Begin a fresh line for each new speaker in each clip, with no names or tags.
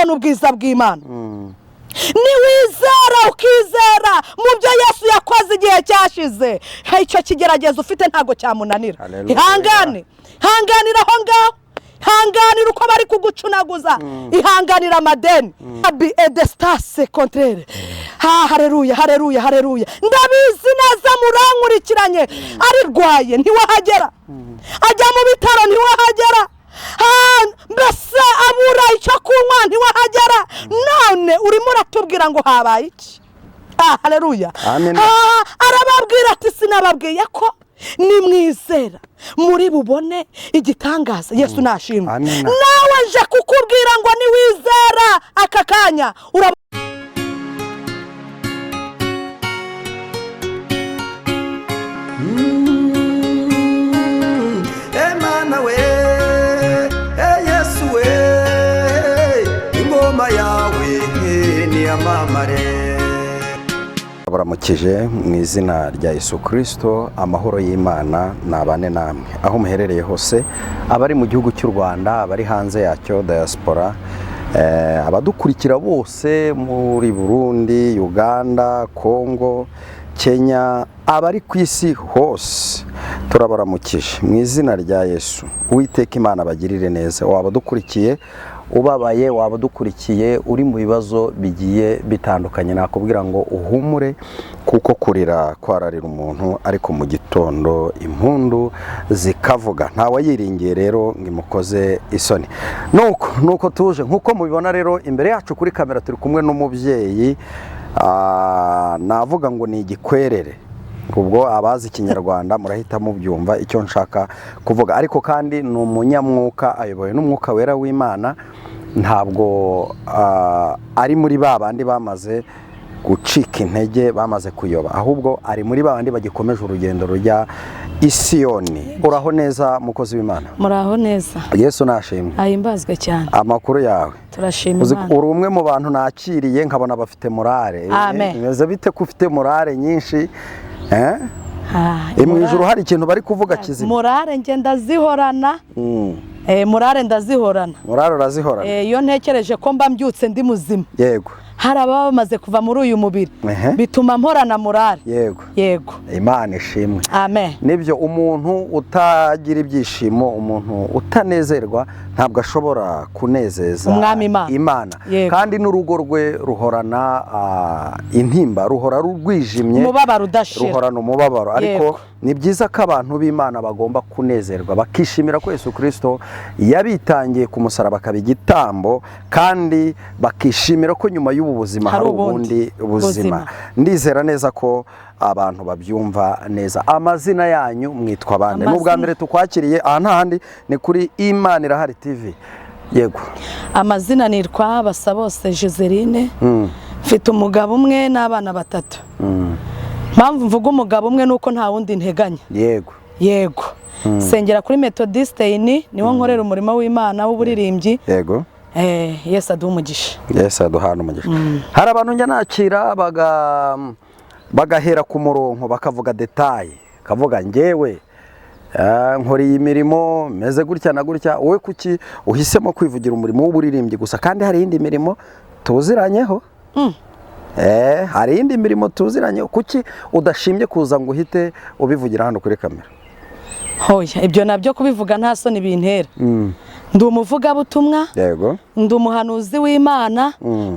Ubwiza bw'Imana. Niwizera, ukizera mu byo Yesu yakoze igihe cyashize, icyo kigeragezo ufite ntabwo cyamunanira.
Hallelujah.
Ihangane, hanganira aho ngaho, hanganira uko bari kugucunaguza, ihanganira amadeni abi edesitase kontrere. Ha, hareruya, hareruya, hareruya! Ndabizi neza murankurikiranye. Arirwaye ntiwahagera, ajya mu bitaro ntiwahagera, mbese abura icyo kunywa ntiwahagera, none urimo uratubwira ngo habaye iki? Ah, hareruya!
Amen.
Ah, arababwira ati: "Sinababwiye ko nimwizera muri bubone igitangaza?" Yesu nashimwe.
Amen.
Nawe nje kukubwira ngo niwizera aka kanya uraba.
Emana we, e Yesu we, ingoma yawe niyamamare.
Baramukije mu izina rya Yesu Kirisito. Amahoro y'Imana nabane namwe aho muherereye hose, abari mu gihugu cy'u Rwanda, abari hanze yacyo, diaspora, abadukurikira bose muri Burundi, Uganda, Kongo, Kenya, abari ku isi hose, turabaramukije mu izina rya Yesu. Uwiteka Imana abagirire neza. Waba udukurikiye ubabaye, waba udukurikiye uri mu bibazo bigiye bitandukanye, nakubwira ngo uhumure, kuko kurira kwararira umuntu, ariko mu gitondo impundu zikavuga. Ntawayiringiye rero ngo imukoze isoni. Nuko tuje nk'uko mubibona rero imbere yacu kuri kamera, turi kumwe n'umubyeyi, navuga ngo ni igikwerere. Ubwo abazi Ikinyarwanda murahita mubyumva icyo nshaka kuvuga. Ariko kandi ni umunyamwuka, ayobowe n'Umwuka Wera w'Imana. Ntabwo ari muri ba bandi bamaze gucika intege, bamaze kuyoba, ahubwo ari muri ba bandi bagikomeje urugendo rujya Isiyoni. Uraho neza, mukozi w'Imana?
Muraho neza.
Yesu nashimwe.
Ahimbazwe cyane.
Amakuru yawe?
Turashima
Uzi,
Imana.
uri umwe mu bantu nakiriye nkabona bafite morale.
Amen.
Bimeze bite ko ufite morale nyinshi, eh?
Ah,
Mu ijuru hari ikintu bari kuvuga kizima.
Morale nge ndazihorana. Morale ndazihorana.
Morale urazihorana.
Iyo ntekereje ko mba mbyutse ndi muzima, hari ababa bamaze kuva muri uyu mubiri, bituma mporana morale. Yego.
Imana ishimwe.
Amen.
Nibyo, umuntu utagira ibyishimo, umuntu utanezerwa, ntabwo ashobora kunezeza
Umwami Imana.
Imana.
Yego.
Kandi n'urugo rwe ruhorana intimba, ruhora rwijimye.
Umubabaro udashira.
Ruhorana umubabaro, ariko ni byiza ko abantu b'Imana bagomba kunezerwa, bakishimira ko Yesu Kirisito yabitangiye ku musaraba akaba igitambo, kandi bakishimira ko nyuma y'ubu buzima
hari
hari ubundi
ubundi
buzima.
buzima.
Ndizera neza ko abantu babyumva neza. Amazina yanyu, mwitwa bande? Ni ubwa mbere tukwakiriye aha, nta handi ni kuri Imana Irahari TV. Yego.
Amazina nitwa Basabose Joseline. Mfite umugabo umwe n'abana batatu. Mpamvu mvuga umugabo umwe ni uko nta wundi nteganya. Yego, sengera kuri Methodiste ini, niho nkorera umurimo w'Imana w'uburirimbyi. Yesu aduhe umugisha.
Yesu aduhana umugisha. Hari abantu njya nakira bagahera ku murongo, bakavuga détails, kavuga: "Ngewe nkora iyi mirimo, meze gutya na gutya." Wowe kuki uhisemo kwivugira umurimo w'uburirimbyi gusa, kandi hari iyindi mirimo tuziranyeho? Hari iyindi mirimo tuziranyeho. Kuki udashimye kuza ngo uhite ubivugira hano kuri kamera?
Hoya, ibyo nabyo kubivuga nta soni bintera. Ndi umuvugabutumwa. Ndi umuhanuzi w'Imana,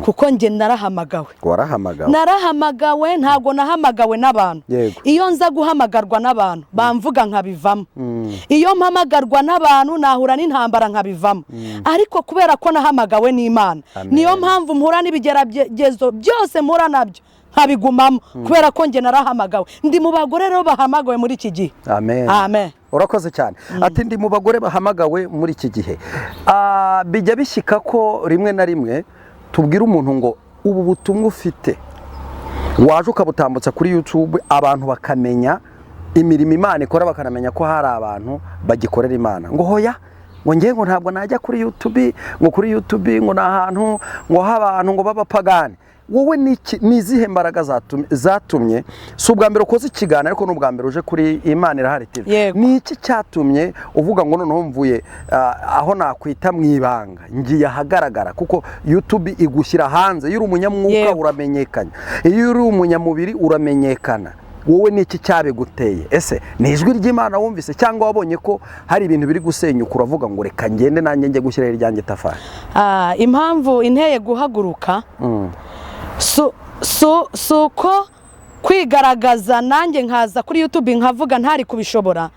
kuko njye narahamagawe.
Warahamagawe.
Narahamagawe, ntabwo nahamagawe n'abantu. Iyo nza guhamagarwa n'abantu, bamvuga nkabivamo. Iyo mpamagarwa n'abantu, nahura n'intambara nkabivamo. Ariko kubera ko nahamagawe n'Imana,
Amen.
niyo mpamvu mpura n'ibigeragezo byose mpura nabyo nkabigumamo, kubera ko njye narahamagawe. Ndi mu bagore rero bahamagawe muri iki gihe.
Amen.
Amen.
Urakoze cyane. Ati: "Ndi mu bagore bahamagawe muri iki gihe." Bijya bishyika ko rimwe na rimwe tubwira umuntu ngo ubu butumwa ufite waje ukabutambutsa kuri YouTube, abantu bakamenya imirimo Imana ikora, bakanamenya ko hari abantu bagikorera Imana, ngo: "Hoya," ngo: "ngewe ngo ntabwo najya kuri YouTube," ngo: "Kuri YouTube ngo ni ahantu ngo h'abantu ngo b'abapagani." Wowe ni izihe mbaraga zatumye, si ubwa mbere ukoze ikiganiro, ariko ni ubwa mbere uje kuri Imana Irahari TV.
Yego.
Ni iki cyatumye uvuga ngo noneho mvuye aho nakwita mu ibanga, ngiye ahagaragara? Kuko YouTube igushyira hanze. Iyo uri umunyamwuka uramenyekana, iyo uri umunyamubiri uramenyekana. Wowe ni iki cyabiguteye? Ese ni ijwi ry'Imana wumvise, cyangwa wabonye ko hari ibintu biri gusenyuka, uravuga ngo reka ngende nanjye njye gushyiraho iryanjye tafari?
Impamvu inteye guhaguruka si uko kwigaragaza nanjye nkaza kuri YouTube nkavuga ntari kubishobora,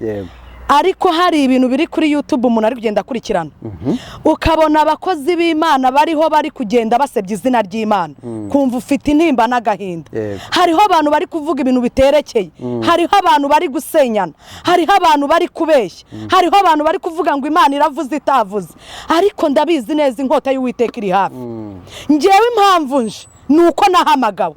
ariko hari ibintu biri kuri YouTube umuntu ari kugenda akurikirana, ukabona abakozi b'Imana bariho bari kugenda basebya izina ry'Imana, kumva ufite intimba n'agahinda. Hariho abantu bari kuvuga ibintu biterekeye, hariho abantu bari gusenyana, hariho abantu bari kubeshya, hariho abantu bari kuvuga ngo Imana iravuze itavuze. Ariko ndabizi neza, inkota y'Uwiteka iri hafi. Ngewe impamvu nje ni uko nahamagawe,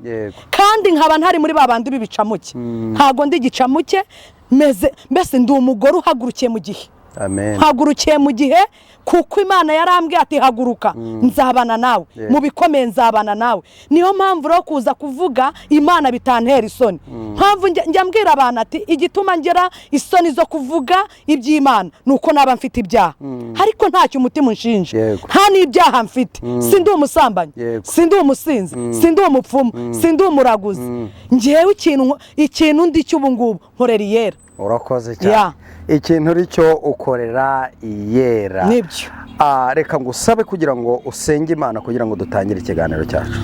kandi nkaba ntari muri ba bandi b'ibicamuke. Ntabwo ndi igicamuke, meze mbese ndi umugore uhagurukiye mu gihe.
Amen.
Hagurukiye mu gihe kuko Imana yarambwiye ati: "Haguruka, nzabana nawe mu bikomeye, nzabana nawe." Niyo mpamvu rero kuza kuvuga Imana bitantera isoni. Mpamvu njya mbwira abantu ati: "Igituma ngera isoni zo kuvuga iby'Imana ni uko naba mfite ibyaha." Ariko ntacyo umutima unshinja, nta n'ibyaha mfite. Sindi umusambanyi, sindi umusinzi, sindi umupfumu, sindi umuraguzi. Ngewe ikintu ndi cy'ubu ngubu, nkorera Iyera.
Urakoze cyane. Ikintu uri cyo, ukorera Iyera.
Nibyo.
Reka ngusabe kugira ngo usenge Imana kugira ngo dutangire ikiganiro cyacu.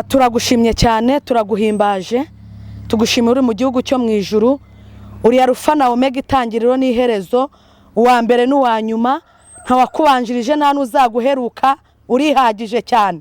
Turagushimye cyane, turaguhimbaje, tugushimira uri mu gihugu cyo mu ijuru. Uri Arufa na Omega, itangiriro n'iherezo, uwa mbere n'uwa nyuma. Ntawakubanjirije, nta n'uzaguheruka. Urihagije cyane,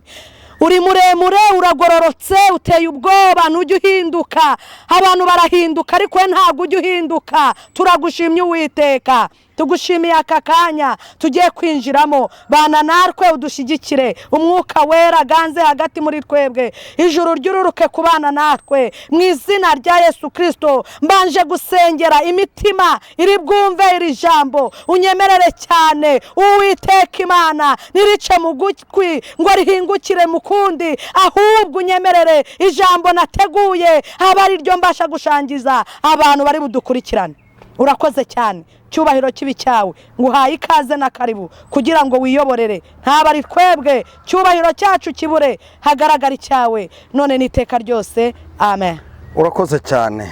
uri muremure, uragororotse, uteye ubwoba, ntujya uhinduka. Abantu barahinduka, ariko we ntabwo ujya uhinduka. Turagushimye Uwiteka, tugushimiye aka kanya tugiye kwinjiramo. Bana natwe, udushyigikire, Umwuka Wera aganze hagati muri twebwe, ijuru ryururuke ku bana natwe mu izina rya Yesu Kirisito. Mbanje gusengera imitima iri bwumve iri jambo. Unyemerere cyane Uwiteka Imana, ntirice mu gutwi ngo rihingukire mu kundi, ahubwo unyemerere ijambo nateguye aba ari ryo mbasha gushangiza abantu bari budukurikirane. Urakoze cyane, cyubahiro kibi cyawe. Nguhaye ikaze na karibu kugira ngo wiyoborere, ntabwo ari twebwe. Cyubahiro cyacu kibure, hagaragara icyawe, none n'iteka ryose. Amen.
Urakoze cyane.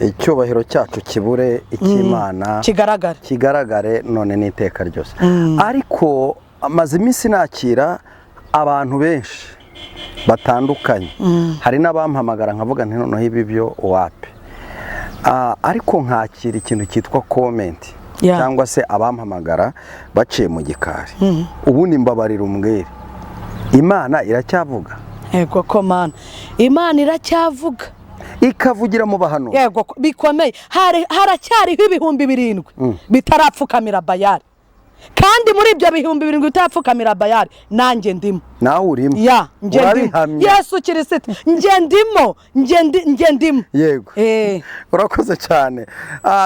Icyubahiro cyacu kibure, icy'Imana
kigaragara.
Kigaragare none n'iteka ryose. Ariko amaze iminsi nakira abantu benshi batandukanye, hari n'abampamagara nkavuga nti: "Noneho ibi byo wapi." Ariko nkakira ikintu cyitwa comment cyangwa se abampamagara baciye mu gikari. Ubundi mbabarira umbwire, Imana iracyavuga?
Yego ko Mana, Imana iracyavuga.
Ikavugira mu bahanuzi?
Yego bikomeye. Haracyariho 7000 bitarapfukamira Bayari, kandi muri ibyo 7000 bitarapfukamira Bayari nanjye ndimo.
Nawe urimo?
Ya, njye ndimo.
Urabihamya?
Yesu Kirisito, njye ndimo, njye ndimo.
Urakoze cyane.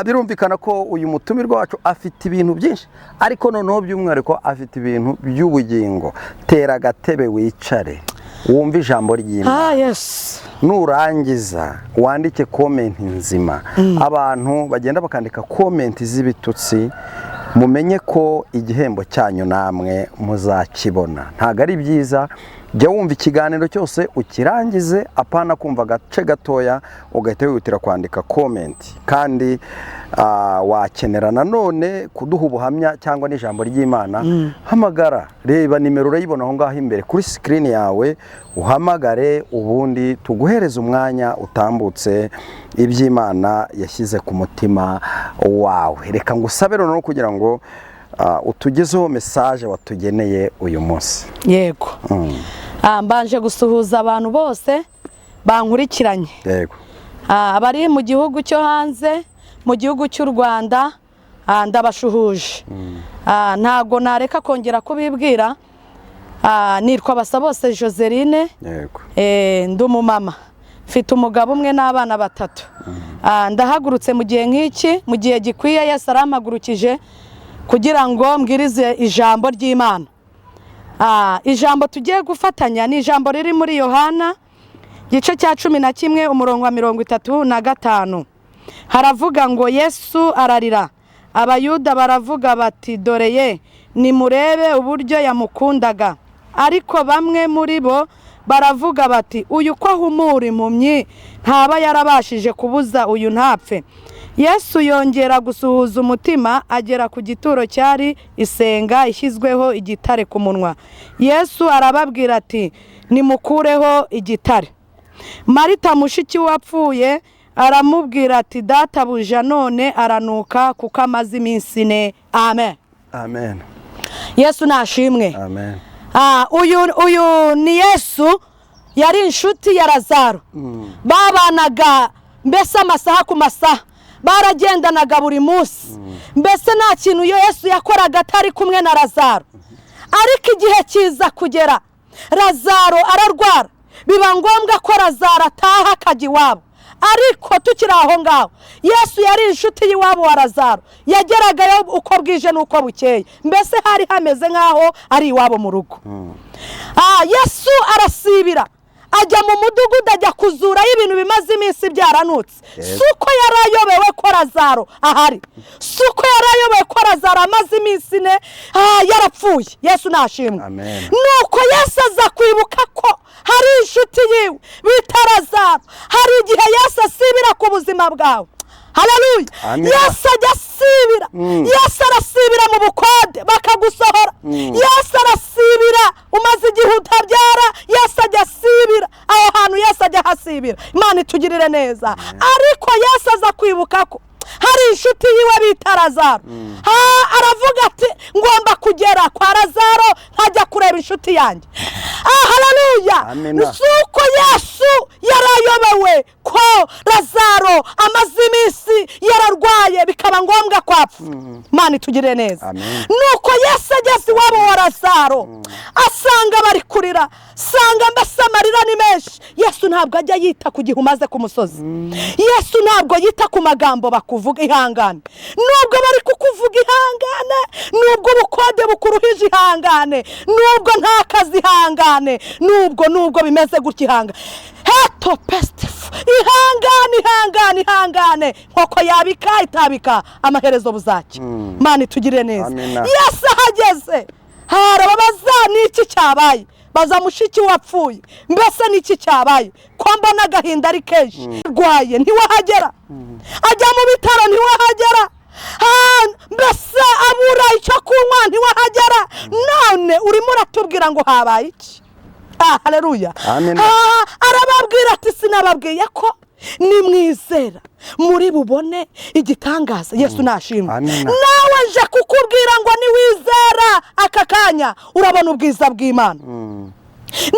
Birumvikana ko uyu mutumirwa wacu afite ibintu byinshi, ariko noneho by'umwihariko afite ibintu by'ubugingo. Tera agatebe wicare wumve ijambo ry'Imana.
Ah, yes.
Nurangiza wandike comment nzima. Abantu bagenda bakandika comment z'ibitutsi, mumenye ko igihembo cyanyu namwe muzakibona. Ntabwo ari byiza. Jya wumva ikiganiro cyose ukirangize, apana kumva agace gatoya ugahita wihutira kwandika comment. Kandi wakenera nanone kuduha ubuhamya cyangwa n'ijambo ry'Imana, hamagara. Reba nimero, urayibona aho ngaho imbere kuri sikirini yawe, uhamagare, ubundi tuguhereze umwanya utambutse iby'Imana yashyize ku mutima wawe. Reka ngusabe noneho kugira ngo utugezeho message watugeneye uyu munsi.
Yego. Mbanje gusuhuza abantu bose bankurikiranye, abari mu gihugu cyo hanze, mu gihugu cy'u Rwanda, ndabashuhuje. Ntago nareka kongera kubibwira. Nitwa Basabose Joseline. Ndi umumama, mfite umugabo umwe n'abana batatu. Ndahagurutse mu gihe nk'iki, mu gihe gikwiye. Yesu arampagurukije kugira ngo mbwirize ijambo ry'Imana. Ijambo tugiye gufatanya ni ijambo riri muri Yohana igice cya 11 umurongo wa 35. Haravuga ngo Yesu ararira. Abayuda baravuga bati dore ye nimurebe uburyo yamukundaga. Ariko bamwe muri bo baravuga bati uyu ko ahumura impumyi ntaba yarabashije kubuza uyu ntapfe. Yesu yongera gusuhuza umutima agera ku gituro cyari isenga ishyizweho igitare ku munwa. Yesu arababwira ati nimukureho igitare. Marita mushiki wapfuye aramubwira ati databuja none aranuka kuko amaze iminsi 4. Amen.
Amen.
Yesu nashimwe.
Amen.
Uyu ni Yesu yari inshuti ya Lazaro. Babanaga mbese amasaha ku masaha, baragendanaga buri munsi. Mbese nta kintu Yesu yakoraga atari kumwe na Lazaro. Ariko igihe kiza kugera Lazaro ararwara, biba ngombwa ko Lazaro ataha akajya iwabo. Ariko tukiri aho ngaho Yesu yari inshuti y'iwabo wa Lazaro, yageragayo uko bwije n'uko bukeye, mbese hari hameze nk'aho ari iwabo mu rugo. Yesu arasibira ajya mu mudugudu ajya kuzurayo ibintu bimaze iminsi byaranutse. Si uko yari ayobewe ko Lazaro ahari, si uko yari ayobewe ko Lazaro amaze iminsi 4 yarapfuye. Yesu nashimwe. Nuko Yesu aza kwibuka ko hari inshuti yiwe bita Lazaro. Hari igihe Yesu asibira ku buzima bwawe. Haleluya. Yesu ajya asibira. Yesu arasibira mu bukode bakagusohora. Yesu arasibira umaze igihe utabyara. Yesu ajya asibira aho hantu. Yesu ajya hasibira. Imana itugirire neza. Ariko Yesu aza kwibuka ko hari inshuti yiwe bita Lazaro. Aravuga ati ngomba kugera kwa Lazaro nkajya kureba inshuti yanjye. Haleluya. Nuko Yesu yarayobewe ko Lazaro amaze iminsi yararwaye bikaba ngombwa ko apfa. Imana itugirire neza. Nuko Yesu ageze iwabo wa Lazaro asanga bari kurira, sanga mbese amarira ni menshi. Yesu ntabwo ajya yita ku gihe umaze ku musozi. Yesu ntabwo yita ku magambo bakuvuga, ihangane. Nubwo bari kukuvuga ihangane, nubwo ubukode bukuruhije ihangane, nubwo nta kazi ihangane, nubwo bimeze gutya ihangane. Heto pestif ihangane ihangane ihangane, nkoko yabika itabika amaherezo buzaki. Imana itugirire neza. Yesu ahageze harababaza niki cyabaye, baza mushiki wapfuye mbese niki cyabaye ko mbona agahinda ari kenshi, rwaye ntiwahagera, ajya mu bitaro ntiwahagera, mbese abura icyo kunywa ntiwahagera, none urimo uratubwira ngo habaye iki? Haleluya. Arababwira ati sinababwiye ko nimwizera muri bubone igitangaza. Yesu nashimwe. Nawe nje kukubwira ngo niwizera aka kanya urabona ubwiza bw'Imana.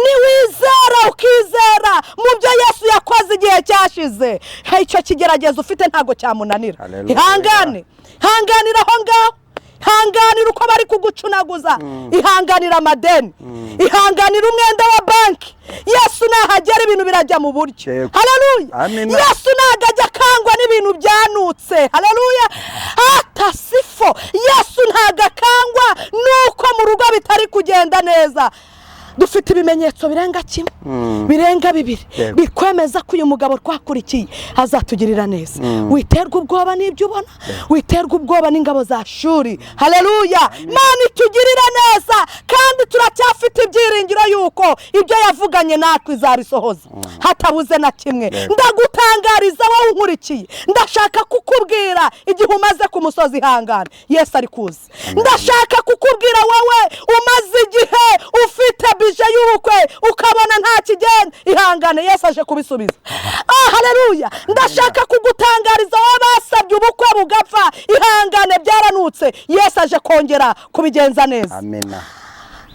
Niwizera ukizera mu byo Yesu yakoze igihe cyashize, icyo kigeragezo ufite ntago cyamunanira. Ihangane, hanganira aho ngaho, hanganira uko bari kugucunaguza, ihanganira amadeni, ihanganira umwenda wa banki. Yesu nahagera ibintu birajya mu buryo. Haleluya. Yesu nagajya akangwa n'ibintu byanutse. Haleluya. Atasifo. Yesu ntagakangwa nuko mu rugo bitari kugenda neza. Dufite ibimenyetso birenga kimwe, birenga bibiri, bikwemeza ko uyu mugabo twakurikiye azatugirira neza. Witerwa ubwoba n'ibyo ubona, witerwa ubwoba n'ingabo za Shuri. Haleluya. Imana itugirira neza kandi turacyafite ibyiringiro yuko ibyo yavuganye natwe izabisohoza hatabuze na kimwe. Ndagutangariza wowe unkurikiye, ndashaka kukubwira igihe umaze ku musozi ihangane, Yesu ari kuza. Ndashaka kukubwira wowe umaze igihe ufite bije y'ubukwe ukabona nta kigenda, ihangane, Yesu aje kubisubiza. Haleluya. Ndashaka kugutangariza wowe basabye ubukwe bugapfa, ihangane, byaranutse, Yesu aje kongera kubigenza neza.
Amen.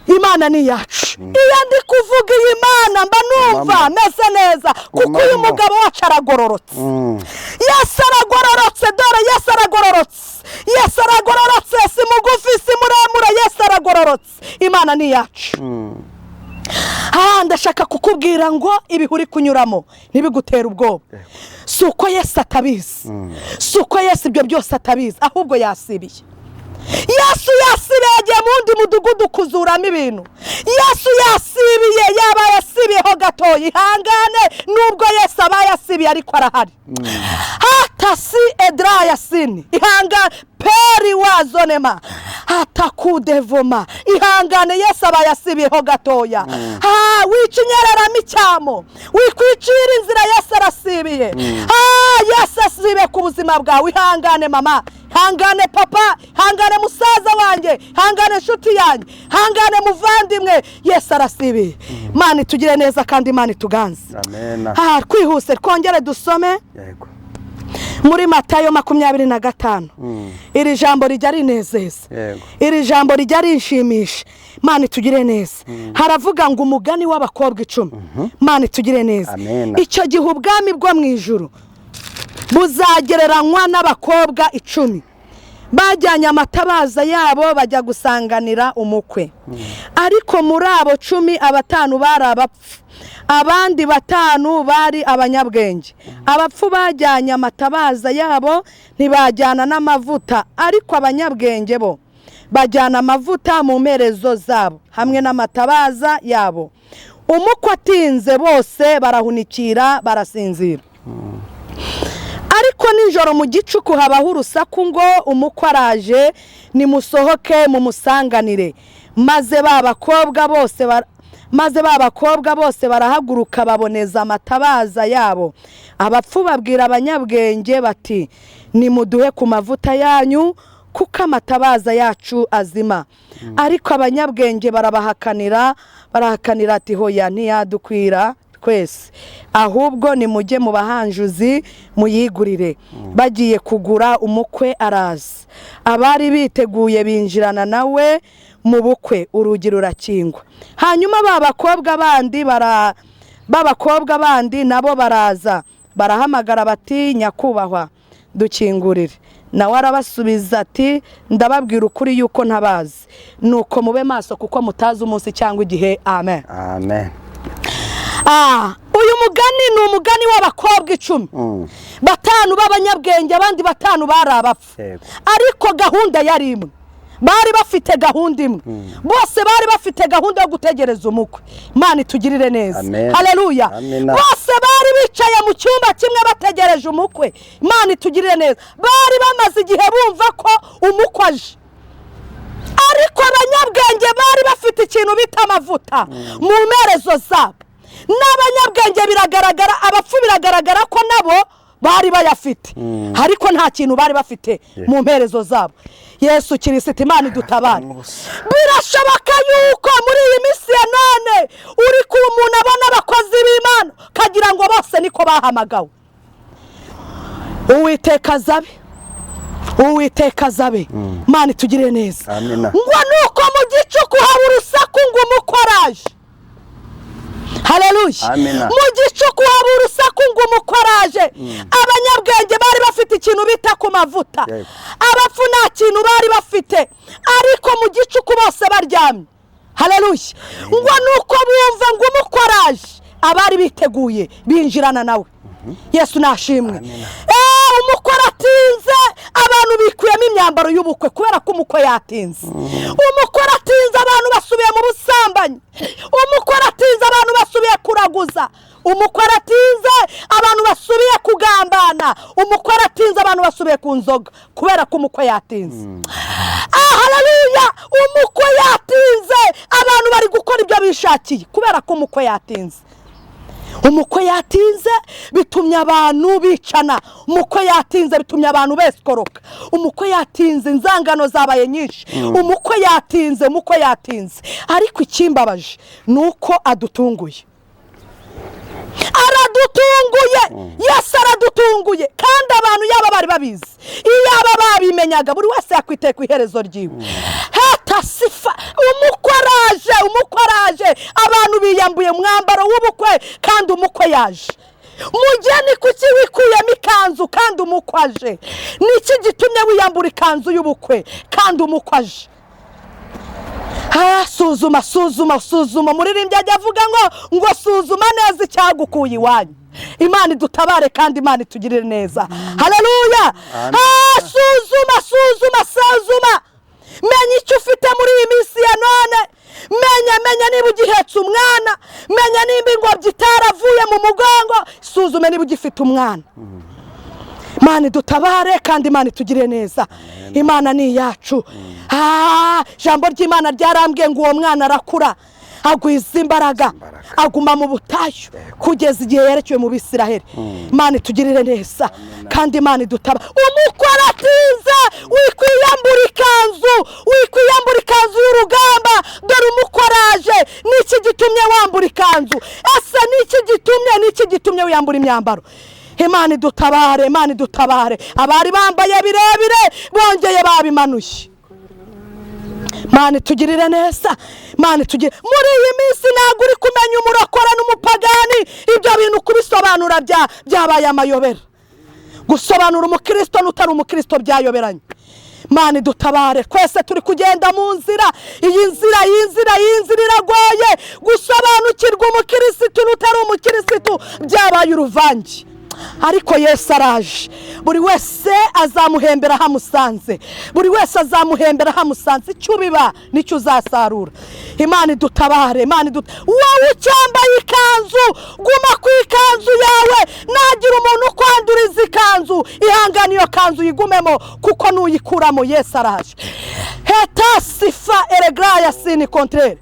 Imana ni yacu. Iyo ndi kuvuga iyi Mana mba numva meze neza, kuko uyu mugabo wacu aragororotse. Yesu aragororotse, dore Yesu aragororotse. Yesu aragororotse, si mugufi si muremure, Yesu aragororotse. Imana ni yacu. Ndashaka kukubwira ngo ibihe uri kunyuramo ntibigutera ubwoba. Si uko Yesu atabizi, si uko Yesu ibyo byose atabizi, ahubwo yasibiye. Yesu yasibiye yagiye mu wundi mudugudu kuzuramo ibintu. Yesu yasibiye, yaba yasibiyeho gatoya, ihangane nubwo Yesu aba yasibiye ariko arahari. Hatasi edrayasini, ihangane peri wazonema hatakudevoma, ihangane Yesu aba yasibiyeho gatoya. Ha wikinyereramo icyamo, wikwicira inzira, Yesu arasibiye. Ha Yesu asibiye ku buzima bwawe, ihangane mama, hangane papa, hangane musaza wanjye, hangane inshuti yanjye, hangane muvandimwe, Yesu arasibiye. Imana itugire neza kandi Imana ituganze.
Amen.
Ha twihuse twongere dusome
Yego.
muri Matayo 25. Iri jambo rijya rinezeza.
Yego.
Iri jambo rijya rinshimisha. Imana itugire neza. Haravuga ngo umugani w'abakobwa 10. Imana itugire neza.
Amen.
Icyo gihe ubwami bwo mu ijuru buzagereranywa n'abakobwa 10 bajyanye amatabaza yabo bajya gusanganira umukwe. Ariko muri abo 10 abatanu bari abapfu, abandi 5 bari abanyabwenge. Abapfu bajyanye amatabaza yabo ntibajyana n'amavuta, ariko abanyabwenge bo bajyana amavuta mu mperezo zabo hamwe n'amatabaza yabo. Umukwe atinze bose barahunikira barasinzira. Ariko nijoro mu gicuku habaho urusaku ngo umukwe araje, nimusohoke mumusanganire. Maze ba bakobwa bose barahaguruka baboneza amatabaza yabo. Abapfu babwira abanyabwenge bati nimuduhe ku mavuta yanyu kuko amatabaza yacu azima. Ariko abanyabwenge barabahakanira, barahakanira ati hoya ntiyadukwira twese, ahubwo nimujye mu bahanjuzi muyigurire. Bagiye kugura umukwe araza, abari biteguye binjirana nawe mu bukwe, urugi rurakingwa. Hanyuma ba bakobwa bandi nabo baraza barahamagara bati nyakubahwa dukingurire. Nawe arabasubiza ati ndababwira ukuri yuko ntabazi, nuko mube maso kuko mutazi umunsi cyangwa igihe. Amen.
Amen.
Uyu mugani ni umugani w'abakobwa 10. 5 b'abanyabwenge, abandi 5 bari abapfu. Ariko gahunda yari imwe, bari bafite gahunda imwe. Bose bari bafite gahunda yo gutegereza umukwe. Imana itugirire neza. Haleluya. Bose bari bicaye mu cyumba kimwe bategereje umukwe. Imana itugirire neza. Bari bamaze igihe bumva ko umukwe aje. Ariko abanyabwenge bari bafite ikintu bita amavuta mu mperezo zabo. N'abanyabwenge biragaragara, abapfu biragaragara ko nabo bari bayafite, ariko nta kintu bari bafite mu mperezo zabo. Yesu Kirisiti, Imana idutabare. Birashoboka yuko muri iyi minsi ya none uri ku muntu abona abakozi b'Imana kagira ngo bose niko bahamagawe. Uwiteka azabe, Uwiteka azabe. Imana itugirire neza. Ngo nuko mu gicuku haba urusaku ngo umukwe araje. Haleluya. Mu gicuku haba urusaku ngo umukwe araje. Abanyabwenge bari bafite ikintu bita ku mavuta, abapfu nta kintu bari bafite, ariko mu gicuku bose baryamye. Haleluya. Ngo nuko bumva ngo umukwe araje, abari biteguye binjirana nawe. Yesu nashimwe. Umukwe aratinze, abantu bikuyemo imyambaro y'ubukwe kubera ko umukwe yatinze. Umukwe aratinze, abantu basubiye mu busambanyi. Umukwe aratinze, abantu basubiye kuraguza. Umukwe aratinze, abantu basubiye kugambana. Umukwe aratinze, abantu basubiye ku nzoga kubera ko umukwe yatinze. Haleluya. Umukwe yatinze, abantu bari gukora ibyo bishakiye kubera ko umukwe yatinze. Umukwe yatinze bitumye abantu bicana. Umukwe yatinze bitumye abantu besikoroka. Umukwe yatinze inzangano zabaye nyinshi. Umukwe yatinze, umukwe yatinze. Ariko ikimbabaje nuko adutunguye. Aradutunguye. Yesu aradutunguye. Kandi abantu yaba bari babizi, iyaba babimenyaga, buri wese yakwiteka ku iherezo ryiwe. Hatasifa. Umukwe araje, umukwe araje. Abantu biyambuye umwambaro w'ubukwe kandi umukwe yaje. Mugeni kuki wikuyemo ikanzu kandi umukwe aje? Niki gitumye wiyambura ikanzu y'ubukwe kandi umukwe aje? Suzuma, suzuma, suzuma. Muririmbyi ajya avuga ngo suzuma neza icyagukuye iwanyu. Imana idutabare kandi Imana itugirire neza. Haleluya. Suzuma, suzuma, suzuma. Menya icyo ufite muri iyi minsi ya none. Menya niba ugihetse umwana, menya nimba ingobyi itaravuye mu mugongo, suzume niba ugifite umwana. Imana idutabare kandi Imana itugire neza. Imana ni iyacu. Ijambo ry'Imana ryarambwiye ngo uwo mwana arakura, agwiza imbaraga, aguma mu butayu kugeza igihe yerekewe mu Bisiraheli. Imana itugirire neza kandi Imana idutaba. Umukwe aratinze, wikwiyambura ikanzu, wikwiyambura ikanzu y'urugamba. Dore umukwe araje. Niki gitumye wambura ikanzu? Ese niki gitumye wiyambura imyambaro? Imana idutabare, Imana idutabare. Abari bambaye birebire bongeye babimanuye. Imana itugirire neza, Imana itugirire. Muri iyi minsi ntabwo uri kumenya umurokore n'umupagani, ibyo bintu kubisobanura byabaye amayobera. Gusobanura umukristo n'utari umukristo byayoberanye. Imana idutabare. Twese turi kugenda mu nzira, iyi nzira iragoye. Gusobanukirwa umukirisitu n'utari umukirisitu byabaye uruvange. Ariko Yesu araje, buri wese azamuhembera hamusanze, buri wese azamuhembera hamusanze. Icyo ubiba nicyo uzasarura. Imana idutabare, Imana wowe ucyambaye ikanzu, guma ku ikanzu yawe. Nagira umuntu ukwanduriza ikanzu, ihangane iyo kanzu yigumemo, kuko nuyikuramo Yesu araje. Heta sifa eregraya sini kontrere.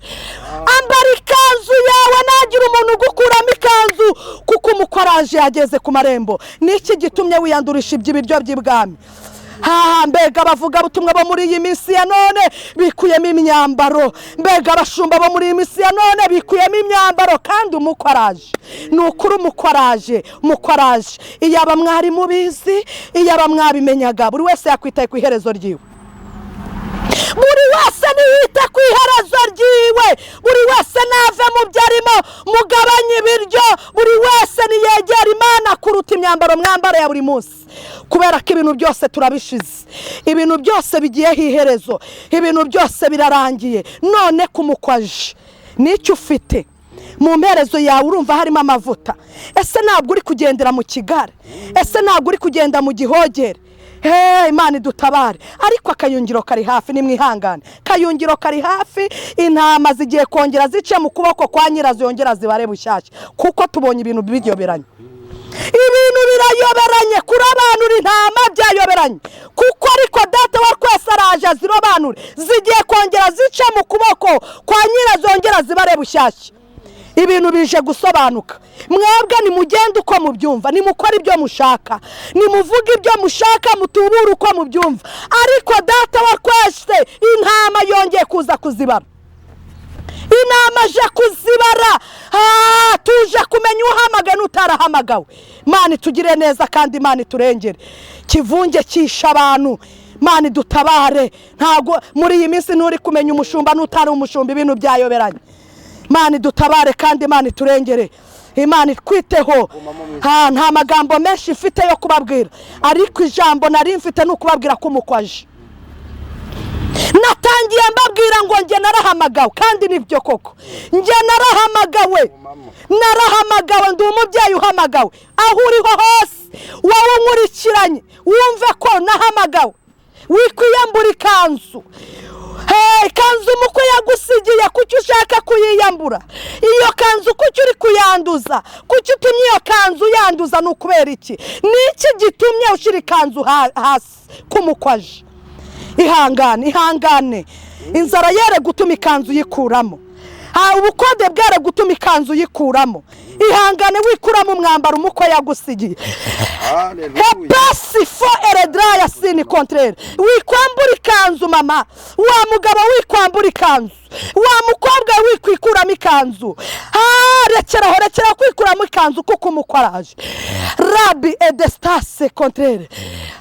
Ambara ikanzu yawe, nagira umuntu ugukuramo ikanzu, kuko umukoraje yageze ku marembo. Niki gitumye wiyandurisha iby'ibiryo by'ibwami? Mbega abavuga butumwa bo muri iyi minsi ya none bikuyemo imyambaro, mbega abashumba bo muri iyi minsi ya none bikuyemo imyambaro, kandi umukoraje ni ukuri, umukoraje, umukoraje. Iyaba mwari mubizi, iyaba mwabimenyaga, buri wese yakwitaye ku iherezo ryiwe. Buri wese niyite ku iherezo ryiwe, buri wese nave mu byo arimo, mugabanye ibiryo, buri wese niyegera Imana kuruta imyambaro mwambara ya buri munsi. Kubera ko ibintu byose turabishize, ibintu byose bigiyeho iherezo, ibintu byose birarangiye. None kumukwaje nicyo ufite mu mperezo yawe, urumva harimo amavuta. Ese ntabwo uri kugendera mu kigare? Ese ntabwo uri kugenda mu gihogere? Imana idutabare. Ariko akayungiro kari hafi, nimwihangane. Kayungiro kari hafi, intama zigiye kongera zice mu kuboko kwa nyirazo, yongera zibare bushyashya, kuko tubonye ibintu biyoberanye. Ibintu birayoberanye, kurabanura intama byayoberanye, kuko ariko data wa twese araje azirobanure. Zigiye kongera zice mu kuboko kwa nyirazo, yongera zibare bushyashya. Ibintu bije gusobanuka. Mwebwe nimugende uko mubyumva, nimukora ibyo mushaka, nimuvuga ibyo mushaka, mutubura uko mubyumva. Ariko data wa twese intama yongeye kuza kuzibara. Intama aje kuzibara. Tuje kumenya uhamagaye n'utarahamagawe. Imana itugire neza kandi Imana iturengere. Kivunge cyisha abantu, Imana idutabare. Ntabwo muri iyi minsi nturi kumenya umushumba n'utari umushumba, ibintu byayoberanye. Imana idutabare kandi Imana iturengere. Imana itwiteho. Nta magambo menshi mfite yo kubabwira, ariko ijambo nari mfite ni ukubabwira ko umukwaje. Natangiye mbabwira ngo njye narahamagawe, kandi nibyo koko njye narahamagawe, narahamagawe. Ndi umubyeyi uhamagawe. Aho uriho hose wowe unkurikiranye, wumve ko nahamagawe. Wikwiyambura ikanzu. Ikanzu umukwe yagusigiye, kuki ushaka kuyiyambura? Iyo kanzu kuki uri kuyanduza? Kuki utumye iyo kanzu yanduza? Ni ukubera iki? Niki gitumye ushyira ikanzu hasi k'umukwaje? Ihangane, ihangane. Inzara yere gutuma ikanzu yikuramo, ubukode bwere gutuma ikanzu yikuramo. Ihangane, wikuramo umwambaro umukwe yagusigiye. Hepasi fo eredraya sini kontrere. Wikwambura ikanzu mama, wa mugabo wikwambura ikanzu, wa mukobwa wikwikuramo ikanzu. Rekeraho, rekeraho kwikuramo ikanzu kuko umukoraje. Rabi edestase kontrere.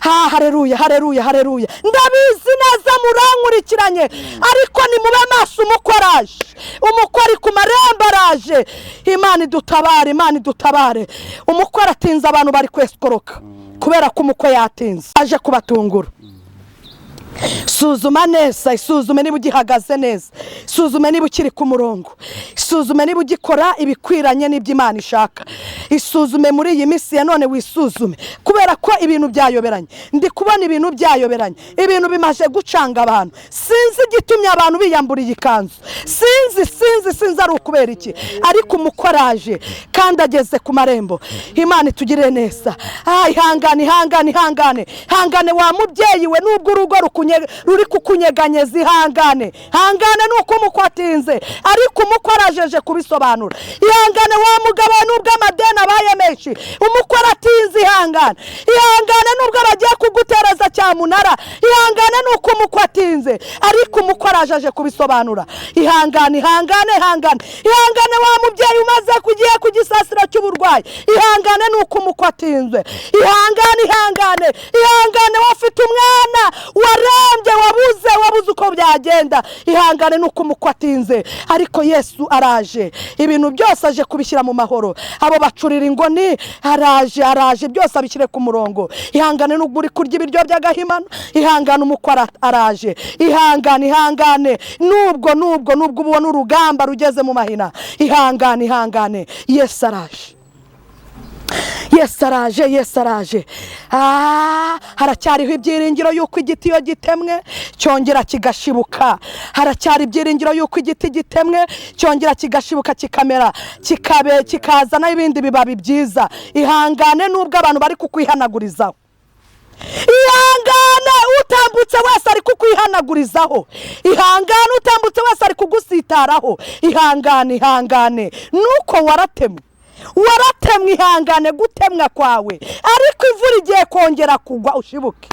Haleluya, haleluya, haleluya. Ndabizi neza murankurikiranye, ariko nimube maso, umukoraje. Umukwe ari ku marembo araje. Imana idutabare, Imana idutabare. Umukwe aratinze, abantu bari kwesikoroka kubera ko umukwe yatinze, aje kubatungura. Suzuma neza, isuzume niba ugihagaze neza, isuzume niba ukiri ku murongo, isuzume niba ugikora ibikwiranye n'ibyo Imana ishaka. Isuzume muri iyi minsi ya none, wisuzume, kubera ko ibintu byayoberanye. Ndi kubona ibintu byayoberanye, ibintu bimaze gucanga abantu. Sinzi igitumye abantu biyambura iyi kanzu, sinzi, sinzi, sinzi ari ukubera iki, ariko umukwe araje kandi ageze ku marembo. Imana itugirire neza. Ihangane, ihangane, ihangane, ihangane wa mubyeyi we, nubwo urugo ruri kukunyeganyeza, ihangane, ihangane nuko umukwe atinze, ariko umukwe arajeje kubisobanura. Ihangane wa mugabo we, nubwo amadeni abaye menshi, umukwe aratinze, ihangane, ihangane nubwo bagiye kugutereza cyamunara, ihangane nuko umukwe atinze, ariko umukwe arajeje kubisobanura. Ihangane, ihangane, ihangane, ihangane wa mubyeyi umaze kugiye ku gisasiro cy'uburwayi, ihangane nuko umukwe atinze, ihangane, ihangane, ihangane wafite umwana warembye, wabuze uko byagenda, ihangane nuko umukwe atinze, ariko Yesu araje, ibintu byose aje kubishyira mu mahoro. Abo bacurira ingoni araje, araje byose abishyire ku murongo. Ihangane nubwo uri kurya ibiryo by'agahimano, ihangane umukwe araje, ihangane, ihangane nubwo nubwo nubwo ubona urugamba rugeze mu mahina, ihangane, ihangane, Yesu araje, Yesu araje, Yesu araje. Haracyariho ibyiringiro yuko igiti iyo gitemwe cyongera kigashibuka, haracyari ibyiringiro yuko igiti gitemwe cyongera kigashibuka, kikamera, kikabe, kikazana ibindi bibabi byiza. Ihangane nubwo abantu bari kukwihanagurizaho, ihangane utambutse wese ari kukwihanagurizaho, ihangane utambutse wese ari kugusitaraho, ihangane, ihangane nuko waratemwe, waratemwe, ihangane gutemwa kwawe, ariko imvura igiye kongera kugwa ushibuke.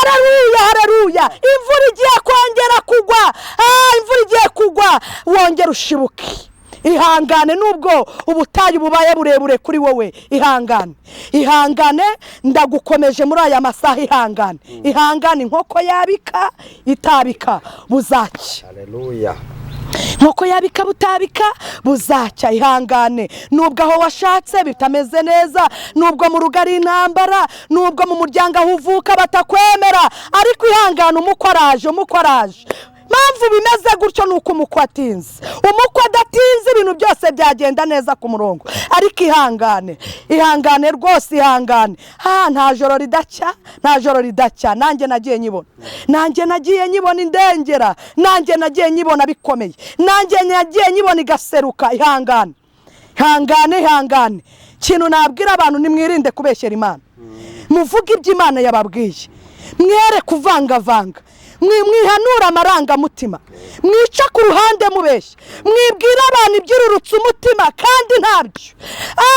Haleluya, haleluya, imvura igiye kongera kugwa, imvura igiye kugwa wongera ushibuke. Ihangane nubwo ubutayu bubaye burebure kuri wowe, ihangane, ihangane, ndagukomeje muri aya masaha, ihangane, ihangane, inkoko yabika itabika buzacya.
Haleluya.
Nkoko yabika butabika buzacya. Ihangane nubwo aho washatse bitameze neza, nubwo mu rugo ari intambara, nubwo mu muryango aho uvuka batakwemera, ariko ihangane, umukwe araje, umukwe araje. Mpamvu bimeze gutyo nuko umukwe atinze, umukwe adatinze ibintu byose byagenda neza ku murongo, ariko ihangane, ihangane rwose, ihangane. Nta joro ridacya, nta joro ridacya. Nanjye nagiye nyibona, nanjye nagiye nyibona indengera, nanjye nagiye nyibona bikomeye, nanjye nagiye nyibona igaseruka. Ihangane, ihangane, ihangane. Ikintu nabwira abantu, nimwirinde kubeshyera Imana, muvuge ibyo Imana yababwiye, mwere kuvangavanga, mwihanura amarangamutima, mwica ku ruhande mubeshya, mwibwira abantu ibyururutse umutima kandi ntabyo.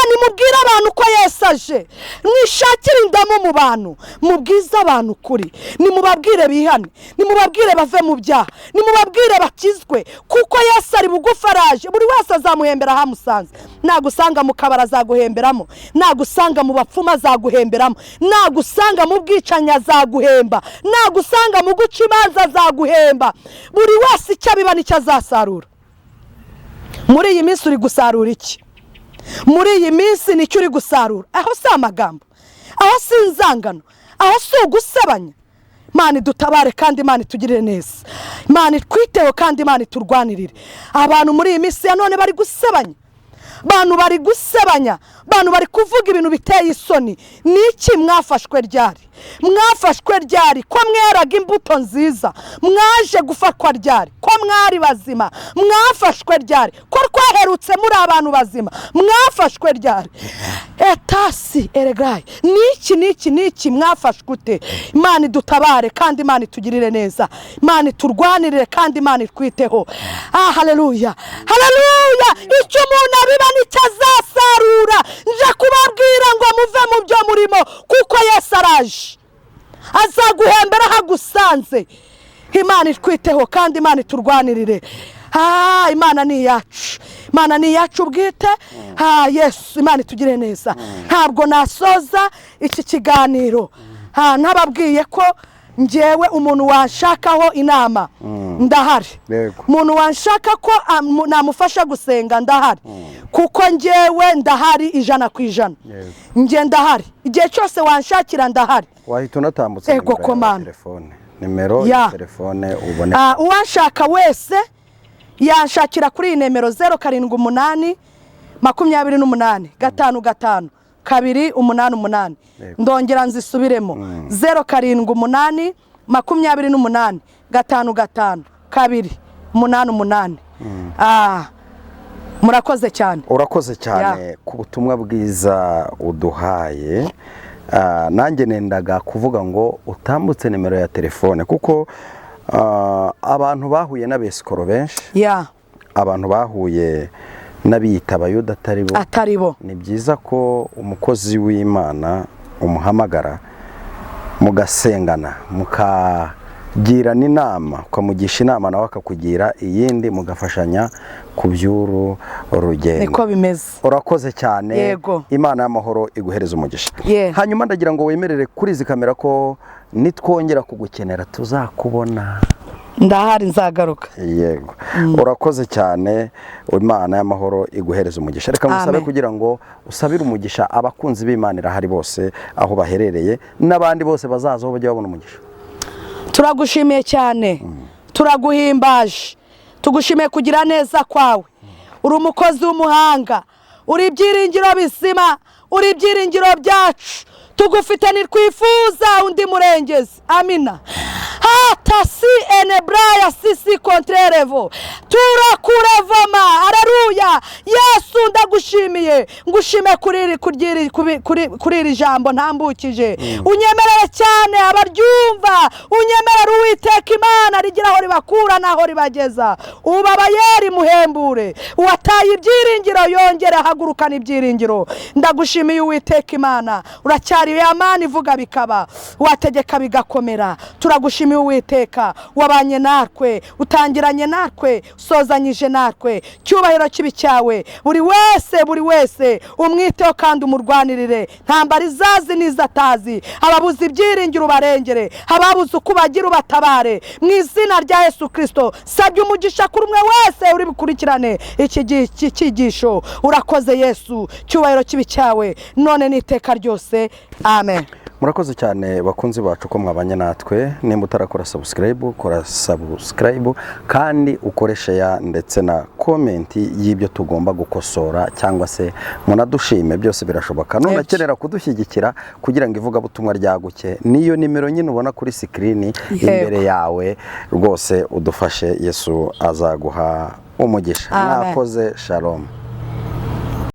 Nimubwire abantu ko Yesu aje, mwishakire indamu mu bantu, mubwize abantu ukuri, nimubabwire bihane, nimubabwire bave mu byaha, nimubabwire bakizwe, kuko Yesu ari bugufi araje. Buri wese azamuhembera ahamusanze. Nagusanga mu kabara azaguhemberamo, nagusanga mu bapfumu azaguhemberamo, nagusanga mu bwicanyi azaguhemba, nagusanga mu guca imanza azaguhemba. Buri wese icyo abiba nicyo azasarura. Muri iyi minsi uri gusarura iki? Muri iyi minsi nicyo uri gusarura. Aho si amagambo, aho si inzangano, aho si ugusebanya. Imana idutabare kandi Imana itugirire neza, Imana itwiteho kandi Imana iturwanirire. Abantu muri iyi minsi ya none bari gusebanya, abantu bari gusebanya, abantu bari kuvuga ibintu biteye isoni. Niki mwafashwe ryari? Mwafashwe ryari? Ko mweraga imbuto nziza, mwaje gufatwa ryari? Ko mwari bazima, mwafashwe ryari? Ko twaherutse muri abantu bazima, mwafashwe ryari? Etasi eregayi, niki niki niki mwafashwe ute? Imana idutabare kandi Imana itugirire neza, Imana iturwanirire kandi Imana itwiteho. Haleluya, haleluya. Icyo umuntu abiba nicyo azasarura. Nje kubabwira ngo muve mu byo murimo, kuko Yesu araje, azaguhembera ahagusanze. Imana itwiteho kandi Imana iturwanirire. Imana ni iyacu, Imana ni iyacu bwite. Yesu, Imana itugire neza. Ntabwo nasoza iki kiganiro ntababwiye ko njyewe umuntu wanshakaho inama ndahari, umuntu wanshaka ko namufasha gusenga ndahari, kuko njyewe ndahari 100%. Njye ndahari igihe cyose wanshakira ndahari.
Wahita unatambutse
nimero ya telefone.
Nimero ya telefone ubone.
Uwashaka wese yanshakira kuri iyi nimero 078 28 55 288. Ndongera nzisubiremo 078 28 55 288. Murakoze cyane.
Urakoze cyane ku butumwa bwiza uduhaye. Nanjye nendaga kuvuga ngo utambutse nimero ya telefone kuko abantu bahuye n'abesikoro benshi, abantu bahuye n'abiyita abayuda atari bo. Ni byiza ko umukozi w'Imana umuhamagara mugasengana, mukagirana inama, ukamugisha inama nawe akakugira iyindi, mugafashanya ku by'uru rugendo.
Niko bimeze.
Urakoze cyane. Imana y'amahoro iguhereza umugisha. Hanyuma ndagira ngo wemerere kuri izi kamera ko nitwongera kugukenera tuzakubona.
Ndahari nzagaruka.
Yego. Urakoze cyane. Imana y'amahoro iguhereza umugisha. Reka ngusabe kugira ngo usabire umugisha abakunzi b'Imana irahari bose aho baherereye n'abandi bose bazaza aho bajya babona umugisha.
Turagushimiye cyane. Turaguhimbaje. Tugushimiye kugira neza kwawe. Uri umukozi w'umuhanga. Uri ibyiringiro bizima, uri ibyiringiro byacu. Tugufite nitwifuza undi murengezi. Amina. Hata si enebraya sisi kontrerevo. Turakurevoma. Haleluya. Yesu ndagushimiye. Ngushime kuri iri jambo ntambukije. Unyemerere cyane abaryumva. Unyemerere Uwiteka Imana rigira aho ribakura naho ribageza. Ubabayeri muhembure. Uwataye ibyiringiro yongere ahagurukana ibyiringiro. Ndagushimiye Uwiteka Imana. Uracyari Imana ivuga bikaba. Wategeka bigakomera. Turagushimiye Uwiteka wabanye natwe, utangiranye natwe, usozanyije natwe. Cyubahiro kibi cyawe. Buri wese umwiteho kandi umurwanirire. Ntambara izazi n'izatazi. Ababuze ibyiringiro ubarengere, ababuze uko bagira ubatabare. Mu izina rya Yesu Kristo sabye umugisha kuri umwe wese uri bukurikirane iki cyigisho. Urakoze Yesu. Cyubahiro kibi cyawe none n'iteka ryose. Amen.
Murakoze cyane bakunzi bacu ko mwabanye natwe. Nimba utarakora subscribe, kora subscribe kandi ukore share ndetse na comment y'ibyo tugomba gukosora cyangwa se munadushime, byose birashoboka. Nunakenera kudushyigikira kugira ngo ivugabutumwa ryaguke, niyo nimero nyine ubona kuri screen imbere yawe, rwose udufashe. Yesu azaguha umugisha. Mwakoze. Shalom.